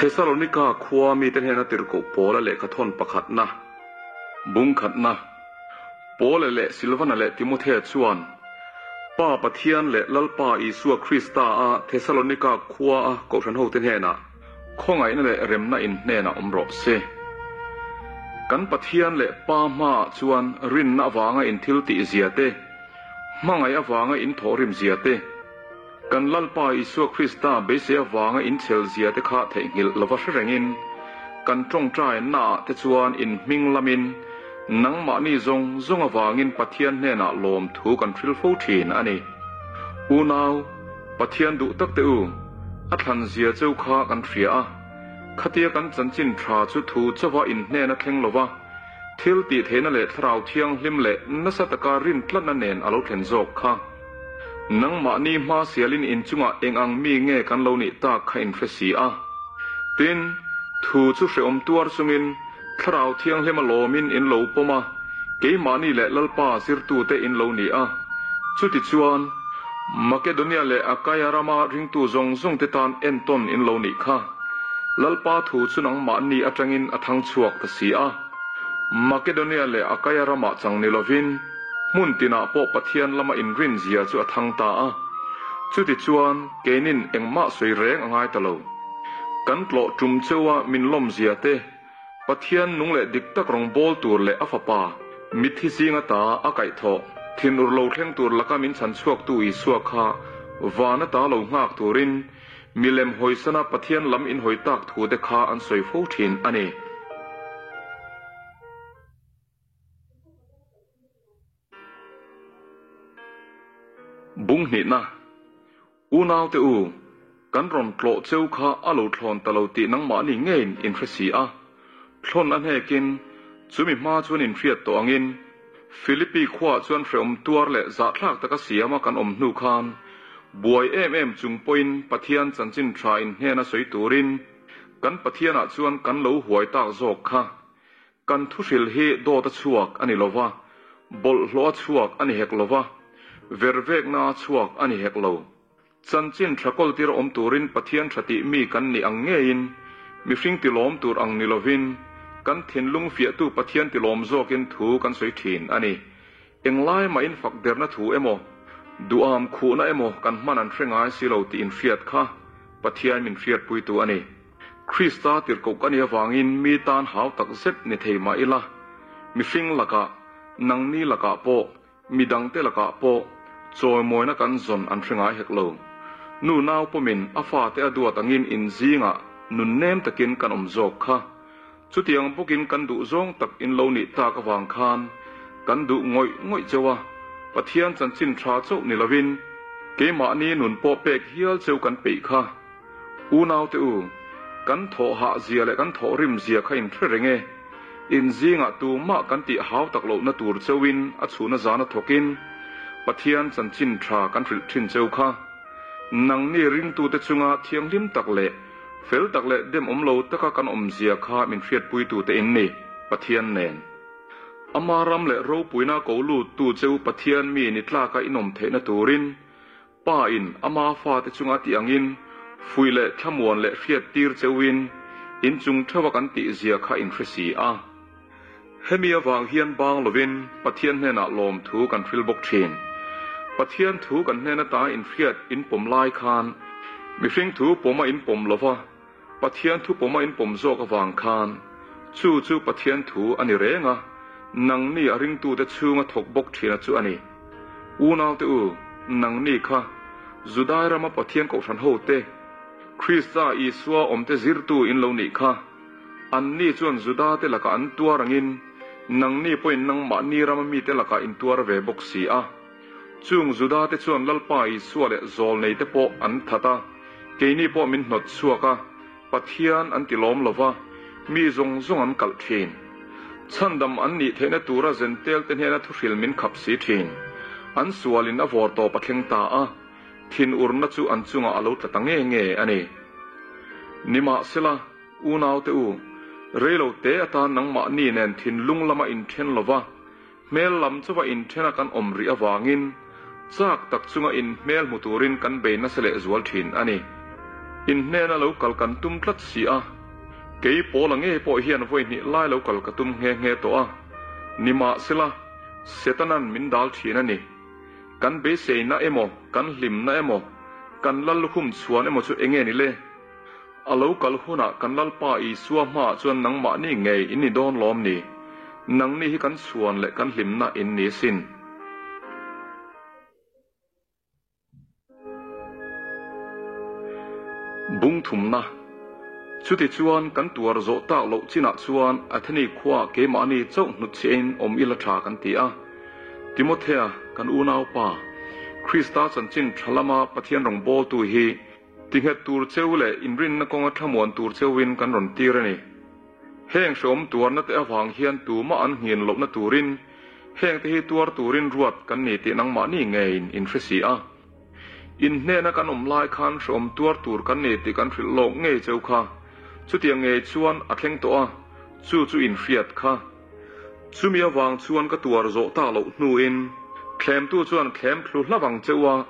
Thesalonika khua mite hnena tirhkoh Paula lehkhathawn pakhatna, bung khatna, Paula leh Silvana leh Timothea chuan Pa Pathian leh Lalpa Isua Krista a Thesalonika khua a kohhran hote hnenah khawngaihna leh remna in hnenah awm rawh se. Kan Pathian leh Pa hmaah chuan rinna avanga in thil tih zia te, hmangaih avanga in thawhrim zia te, Kan Lalpa Isua Krista beisei avanga inchhel zia te kha theihnghilh lova hre rengin, kan tawngtai naah te chuan in hming lamin nangmahni zawng zawng avangin Pathian hnenah lawmthu kan hrilh fo thin a ni. Unau, Pathian duh tak te u, a thlan zia cheu kha kan hria a, khatia kan chanchin tha chu thu chauha in hnena thleng lova, thil tih theihna leh thlarau thianghlim leh nasa taka rintlatna nen a lo thlen zawk kha. Nangmahni hma sialin inchungah eng ang mi nge kan lo nih tak kha in hre si a. Tin, thu chu hreawm tuar chungin Thlarau Thianghlima lawmin in lo pawm a, keimahni leh Lalpa zirtute in lo ni a. Chutichuan, Makedonia leh Akaia rama ringtu zawng zawngte tan entawn in lo nih kha. Lalpa thu chu nangmahni atangin a thang chhuak ta si a. Makedonia leh Akaia ramah chang ni lovin, Hmun tinah pawh Pathian lama inrin zia chu a thang ta a. Chutichuan, keinin engmah sawi reng a ngai ta lo. Kan tlawh tum cheu a min lawm zia te, Pathian nung leh dik tak rawng bawl tur leh a fapa, mitthi zinga ta a kaihthawh, thinur lo thleng tur laka min chhan chhuaktu Isua kha van ata lo nghak turin milem hawisana Pathian lam inhawi tak thu te kha an sawi fo thin a ni. Bung hnihna, Unaute u, kan rawn tlawh cheu kha a lo thlawn ta lo tih nangmahni ngeiin in hre si a. Thlawn a hnekin, chumi hma chuan in hriat tawh angin, Philippi khuaah chuan hreawm tuar leh zahthlak taka siama kan awm hnu khan, buai em em chung pawhin Pathian chanchin tha in hnena sawi turin kan Pathianah chuan kan lo huai tak zawk kha. Kan thuhril hi dawt a chhuak a ni lo va, bawlhhlawh a chhuak a ni hek lo va, vervekna a chhuak a ni hek lo. Chanchin tha kawltir awm turin Pathian tha tih mi kan nih ang ngeiin, mihring tilawm tur ang ni lovin, kan thinlung fiahtu Pathian tilawm zawkin thu kan sawi thin a ni. Englai mahin fak derna thu emaw, duham khuhna emaw kan hman an hre ngai si lo tih inhriat kha Pathian min hriatpuitu a ni. Krista tirhkoh ka nih avangin mi tan hau tak zet ni thei mah ila, mihring lakah, nangni lakah pawh, midangte lakah pawh chawimawina kan zawn an hre ngai hek lo. Nu nau pawmin a fate a duat angin in zingah nun nem takin kan awm zawk kha. Chutiang bawkin kan duh zawng tak in lo nih tak avang khan kan duh ngawih ngawih cheu a, Pathian chanchin tha chauh ni lovin keimahni nun pawh pek hial cheu kan peih kha. Unaute u, kan thawh hah zia leh kan thawh rim zia kha in hre reng e. In zingah tumah kan tih hau tak lohna tur cheuin a chhuna zana thawkin Pathian chanchin tha kan hrilh thin cheu kha. Nangni ringtute chunga thianghlim tak leh fel tak leh demawm lo taka kan awm zia kha min hriatpuitute in ni, Pathian nen. Ama ram leh ropuina ko luttu cheu Pathian mi ni tlaka in awm theihna turin Pa in ama fate chunga tih angin fuih leh thlamuan leh hriat tir cheuhin in chung theuha kan tih zia kha in hre si a. Hemi avang hian bang lovin Pathian hnenah lawmthu kan hril bawk thin. Pathian thu kan hnen ata in hriat in pawm lai khan mihring thu pawma in pawm lova Pathian thu pawma in pawm zawk avang khan chu chu Pathian thu a ni reng a, nangni a ringtute chhunga thawk bawk thina chu a ni. Unaute u, nangni kha Judai rama Pathian kohhran hote, Krista Isua awmte zirtu in lo nih kha. Anni chuan Judate lakah an tuar angin nangni pawhin nangmahni rama mite lakah in tuar ve bawk si a. Chung Judate chuan Lalpa Isua leh Zawlneite pawh an that a, keini pawh min hnawt chhuak a, Pathian an ti lawm lo va, mi zawng zawng an kalh thin. Chhandam an nih theihna tura Zentelte hnena thuhril min khap si thin. An sualin a vawr tawp a thleng ta a, thinurna chu an chungah a lo tla ta nge nge a ni. Nimahsela, unaute u, reilo te atan nangmahni nen thinlung lama inthen lo va, Hmel lam chuva inthena kan awm rih avangin chak tak chunga in hmel hmu turin kan bei nasa leh zual thin a ni. In hnena lo kal kan tum tlat si a, kei Paula ngei pawh hian vawi hnih lai lo kal ka tum nghe nghe tawh a, nimahsela, Setana'n min dal thin a ni. Kan beiseina emaw, kan hlimna emaw, kan lal lukhum chhuan emaw chu enge ni le? A lo kal hunah kan Lalpa Isua hmaah chuan nangmahni ngei in ni dawn lawm ni? Nangni hi kan chhuan leh kan hlimna in ni sin. Bung thumna. Chutichuan kan tuar zawh tak loh chinah chuan Atheni khuaah keimahni chauh hnutchhiahin awm ila tha kan ti a. Timothea, kan unaupa, Krista chanchin tha lama Pathian rawngbawltu hi tinghet tur cheu leh inrinna kawnga thlamuan tur cheuin kan rawn tir a ni. Heng hreawm tuarna te avang hian tumah an nghin lohna turin heng te hi tuar turin ruat kan ni tih nangmahni ngeiin in hre si a. In hnena kan awm lai khan hreawm tuar tur kan ni tih kan hrilh lawk ngei cheu kha. Chutiang ngei chuan a thleng tawh a, chu chu in hriat kha. Chumi avang chuan ka tuar zawh tak loh hnuin thlemtu chuan thlem thlu hlauh ang cheu a,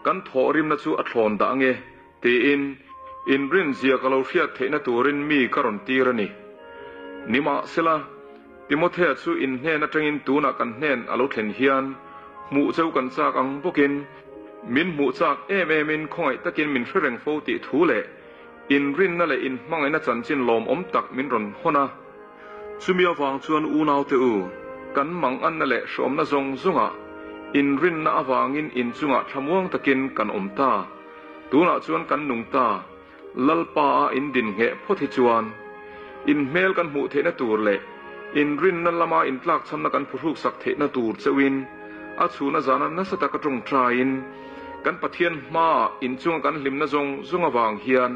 kan thawhrimna chu a thlawn dah ange. Tiin, inrinzia ka lo hriat theihna turin mi ka rawn tir a ni. Nimahsela, Timothea chu in hnen atangin tunah kan hnen a lo thlen hian hmuh cheu kan chak ang bawkin, min hmuh chak em emin khawngaih takin min hre reng fo tih thu leh inrinna leh inhmangaihna chanchin lawmawm tak min rawn hawn a. Chumi avang chuan unaute u, kan manganna leh hrawmna zawng zawngah inrinna avangin inchungah thlamuang takin kan awm ta. Tunah chuan kan nung ta, Lalpa a in din ngheh phawt hi chuan in hmel kan hmuh theihna tur leh in rinna lama in tlakchhamna kan phuhruksak theihna tur chauhin a chhuna zana nasa taka tawngtaiin kan Pathian hmaah in chunga kan hlimna zawng zawng avang hian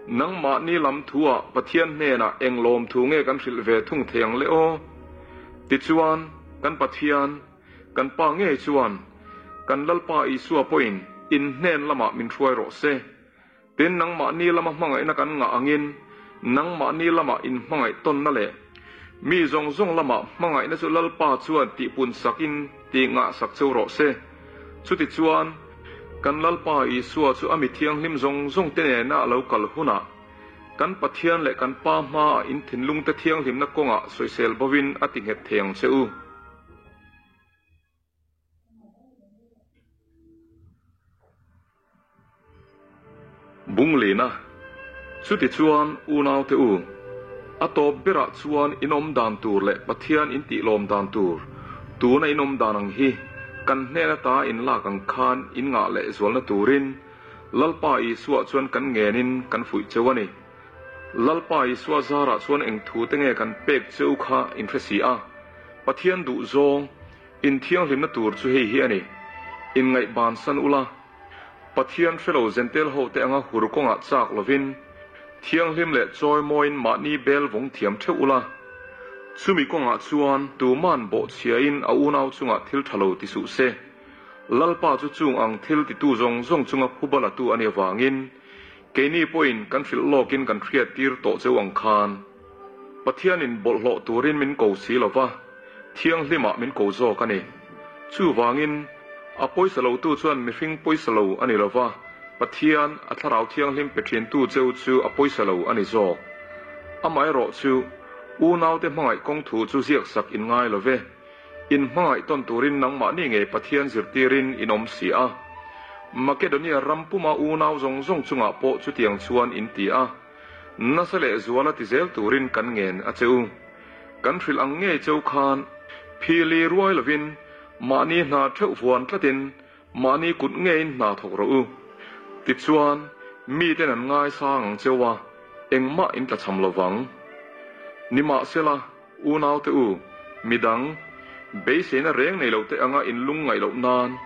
nangmahni lam thuah Pathian hnenah eng lawmthu nge kan hrilh ve thung thei ang le aw? Tichuan, kan Pathian. Kan Pa ngei chuan kan Lalpa Isua pawhin in hnen lamah min hruai rawh se. Tin, nangmahni lama hmangaihna kan ngah angin nangmahni lamah in hmangaih tawnna leh mi zawng zawng lamah hmangaihna chu Lalpa chuan tihpun sakin tih ngah sak cheu rawh se. Chutichuan, kan Lalpa Isua chu a mi thianghlim zawng zawng te nena a lo kal hunah kan Pathian leh kan Pa hmaah in thinlungte thianghlimna kawngah sawisel bovin a ti nghet thei ang che u. Bunglina, Chutichuan unaute u, a tawp berah chuan in awm dan tur leh Pathian in tih lawm dan tur, tuna in awm dan ang hi kan hnen ata in lak ang khan in ngah leh zualna turin Lalpa Isua chuan kan ngenin kan fuih cheu a ni. Lalpa Isua zarah chuan eng thu te nge kan pek cheu kha in hre si a, Pathian duh zawng, in thianghlimna tur chu hei hi a ni, in ngaihban san ula, Pathian hre lo Zentel ho te anga hur kawngah chak lovin, thianghlim leh chawimawiin mahni bel vawng thiam theuh ula, chumi kawngah chuan tuman bawhchhiain a unau chungah thil tha lo ti suh se, Lalpa chu chung ang thil titu zawng zawng chunga phuba latu a nih avangin, Keini pawhin kan hrilh lawkin kan hriattir tawh cheu ang khan Pathianin bawlhhlawh turin min ko si lo va, thianghlimah min ko zawk a ni. Chuvangin, a pawisa lotu chuan mihring pawisa lo a ni lo va, Pathian, a thlarau thianghlim pe thintu cheu chu a pawisa lo a ni zawk. Amaherawhchu, unaute hmangaih kawng thu chu ziaksak in ngai lo ve. In hmangaih tawn turin nangmahni ngei Pathian zirtirin in awm si a. Makedonia ram puma unau zawng zawng chungah pawh chutiang chuan in ti a. Nasa leh zuala ti zel turin kan ngen a che u. Kan hrilh ang ngei cheu khan phili ruai lovin mahni hna theuh vuan tlatin mahni kut ngeiin hna thawk rawh u. Tichuan, miten an ngaisang ang cheu a, engmah in tlachham lovang. Nimahsela, Unaute u, midang, beiseina reng nei lote anga in lung ngaih loh nan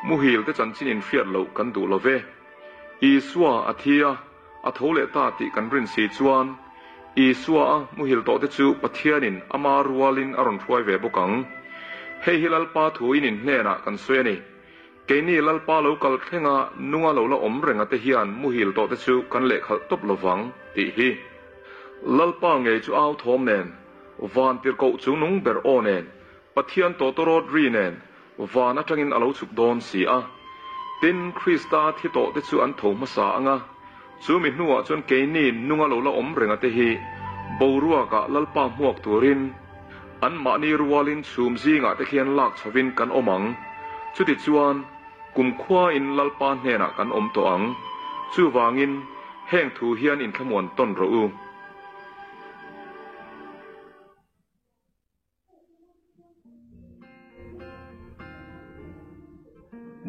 muhil te chanchin in hriat loh kan duh lo ve. Isua a thi a, a tho leh ta tih kan rin si chuan, Isua a muhil tawh te chu Pathianin ama rualin a rawn hruai ve bawk ang. Hei hi Lalpa thuin in hnenah kan sawi a ni. Keini Lalpa lo kal thlenga nunga lo la awm renga te hian muhil tawh te chu kan lehkhalh tawp lovang tih hi. Lalpa ngei chu au thawm nen, van tirhkoh chung nung ber aw nen, Pathian tawtawrawt ri nen, van atangin a lo chhuk dawn si a. Tin, Krista thi tawh te chu an tho hmasa ang a. Chu mi hnuah chuan keini nunga lo la awm renga te hi boruakah Lalpa hmuak turin anmahni rualin chhum zingah te khian lak chhovin kan awm ang. Chutichuan, kumkhuain Lalpa hnenah kan awm tawh ang. Chuvangin, heng thu hian inthlamuan tawn rawh u.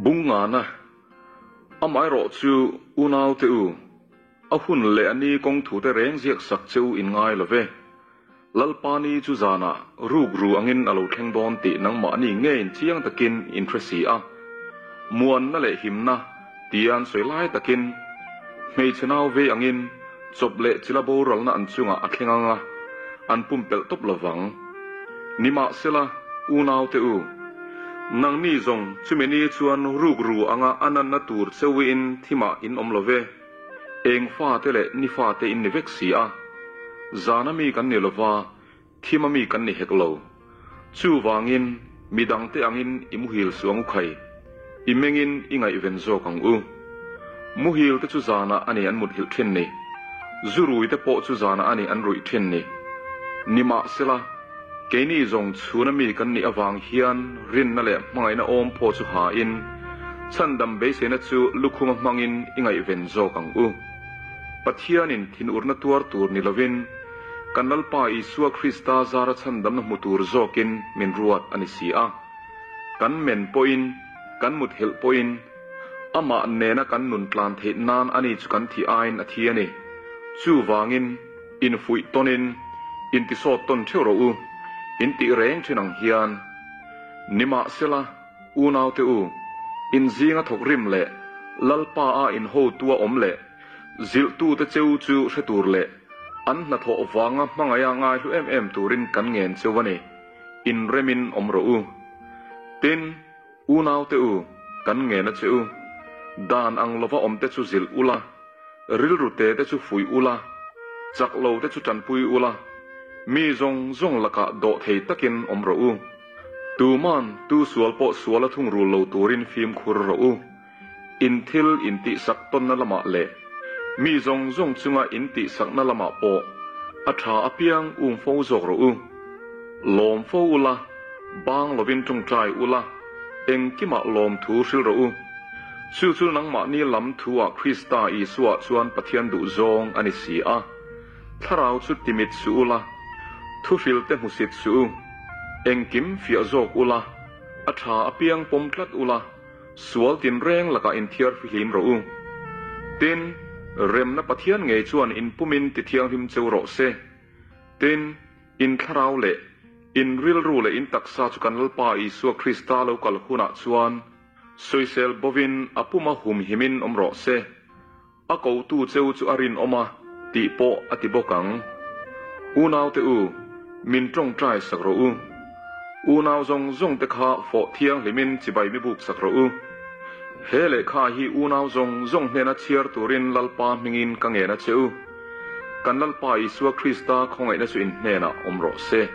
Bungngana, Amaherawh chu unaute u, a hun leh a ni kawng thute reng ziak sak che u in ngai lo ve. Lalpa ni chu zanah ruk ru angin a lo thleng dawn tih nangmahni ngeiin chiang takin in hre si a. Muanna leh himna tia an sawi lai takin hmeichhe nau vei angin chawp leh chila boralna an chungah a thleng ang a, an pumpelh tawp lo vang. Nimahsela, unaute u, nangni zawng chumi ni chuan ruk ru anga a nanna tur cheuin thimah in awm lo ve. Eng fate leh ni fate in ni vek si a, zana mi kan ni lova, Thim a mi kan ni hek lo. Chuvangin midangte angin i muhil suh ang u khai. I mengin i ngaihven zawk ang u. Muhil te chu zanah a ni an muthilh thin ni. Zu rui te pawh chu zanah a ni an ruih thin ni. Nimahsela, keini zawng chhuna mi kan nih avang hian rinna leh hmangaihna awm phaw chu hain, chhandam beiseina chu lukhuma hmangin i ngaihven zawk ang u. Pathianin thinurna tuar tur ni lovin, Kan Lalpa Isua Krista zara chhandamna hmu tur zawkin min ruat a ni si a. Kan men pawhin, kan muthelh pawhin, amah nena kan nun tlan theih nan ani chu kan thih aiin a thi a ni. Chuvangin, infuih tawnin, intisawt tawn theuh rawh u, intih reng thin ang hian. Nimahsela, unaute u, inzinga thawk rim leh Lalpa a inhotua awm leh zilhtute cheu chu hre tur leh, An hnathawh vanga hmangaih a ngaihlu em em turin kan ngen cheu a ni. Inremin awm rawh u. Tin, unaute u, kan ngen a che u. Dan ang lova awmte chu zilh ula, rilru te te chu fuih ula, chak lo te chu tanpui ula, mi zawng zawng lakah dawh thei takin awm rawh u. Tuman tu sual pawh sual a thungrul lo turin fimkhur rawh u. In thil intihsak tawnna lamah leh mi zawng zawng chunga intihsakna lamah pawh a tha apiang um fo zawk rawh u. Lawm fo ula, bang lovin tawngtai ula, engkimah lawmthu hrilh rawh u. Chu chu nangmahni lam thu-ah Krista Isua chuan Pathian duh zawng a ni si a. Thlarau chu timit suh ula, thuhrilte hmusit suh u. Engkim fiah zawk ula, a tha apiang pawm tlat ula, Sual tinreng lakah inthiar fihlim rawh u. Tin, remna Pathian ngei chuan in pumin tithianghlim cheu rawh se. Tin, in thlarau leh in rilru leh in taksa chu kan Lalpa Isua Krista lo kal hunah chuan sawisel bovin a puma humhimin awm rawh se. A kotu cheu chu a rinawm a tih pawh a ti bawk ang. Unaute u, min tawngtai sak rawh u. Unau zawng zawng te kha fawh thianghlimin chibai mi buk sak rawh u. He lehkha hi unau zawng zawng hnena chhiar turin Lalpa hmingin ka ngen a che u. Kan Lalpa Isua Krista khawngaihna chu in hnenah awm rawh se.